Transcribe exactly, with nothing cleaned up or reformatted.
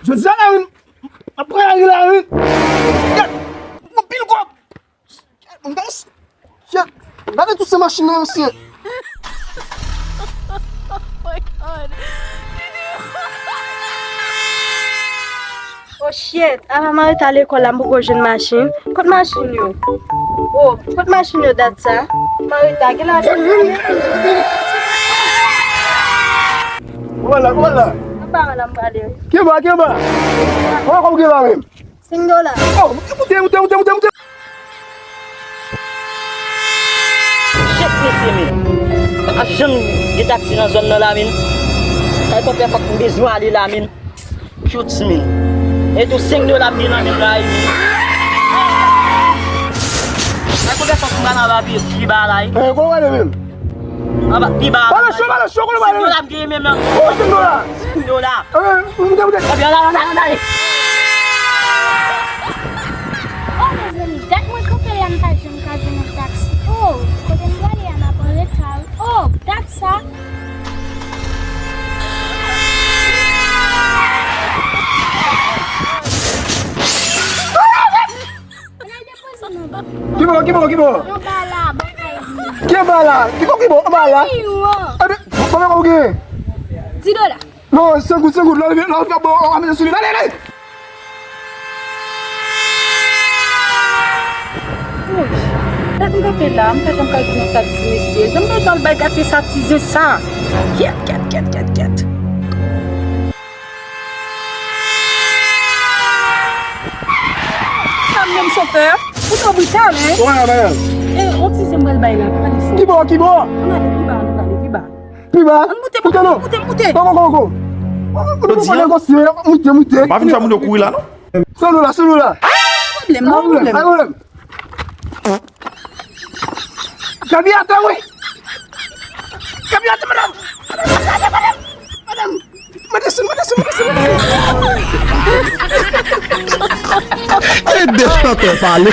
Jodi a la, wi. M ap pran lari la, wi. Gad, m pran pil kòb. Gade, shit. Gade tout se machin nan, mesye. Oh my God. Oh shit, avan Marita lekòl la, m poko jwenn machin. Kot machin yo? Oh, kot machin yo dat sa? Marita, gen la. Kòman la, kòman la? Anba la m prale. Kenba, kenba. Kòman kòb gen la menm? Senk dola. Oh, moute, moute, moute, moute, moute. Shit, mesye, men. Pa janm gen taksi nan zòn nan la, men. Kay konpè fòk m bezwen ale la, men. Pyout, men. E tou senk dola m gen nan men m la, men. Kay konpè fòk m al anba pi, pi ba la, men. Eh, kòman w ale menm? Anba, pi ba. Pale cho, pale cho, kote w pale? Senk dola m genyen menm nan. Oh, senk dola. Senk dola. Eh, moute, moute. Ebyen, ann ale, ann ale, ann ale. Oh, mezanmi, dat mwen kanpe la, m pa janm ka jwenn yon taksi. Oh, kote m prale a, m ap anreta, wi. Oh, dat sa. Ann al depoze m anba. Kibo, kibo, kibo. Anba la, bò kay li. Ki anba la? Kibo, kibo, anba la? Wi, wo. Ade, konbyen kòb ou genyen? Dis dola. Non, senk goud, senk goud. Lè w rive, lè w rive, bon, w a mete sou li. Vale, vale! Wouch! Dat m kanpe la, m pa janm ka jwenn yon taksi, mesye. Jan m ta jwenn bay gate sa, ti zen sa. Kyèt, kyèt, kyèt, kyèt, kyèt. Sa menm chofè, ou twò brital, hein? Wè, wè. E, on ti zen m pral bay la, pa pale fò. Kibo, kibo? Ann ale pi ba, ann ale pi ba. Pi ba? Ann moute, moute, moute, moute. Koko, koko. Ou poko negosye, moute, moute. Pa vin fè moun yo kouri la, non? Sou nou la, sou nou la. Pa pwoblèm, non, pa pwoblèm. Pa pwoblèm. Kabyatè, wi. Kabyatè, madanm. Madanm, madanm, madanm. Madanm, madanm, madanm, madanm. E de chantè pale.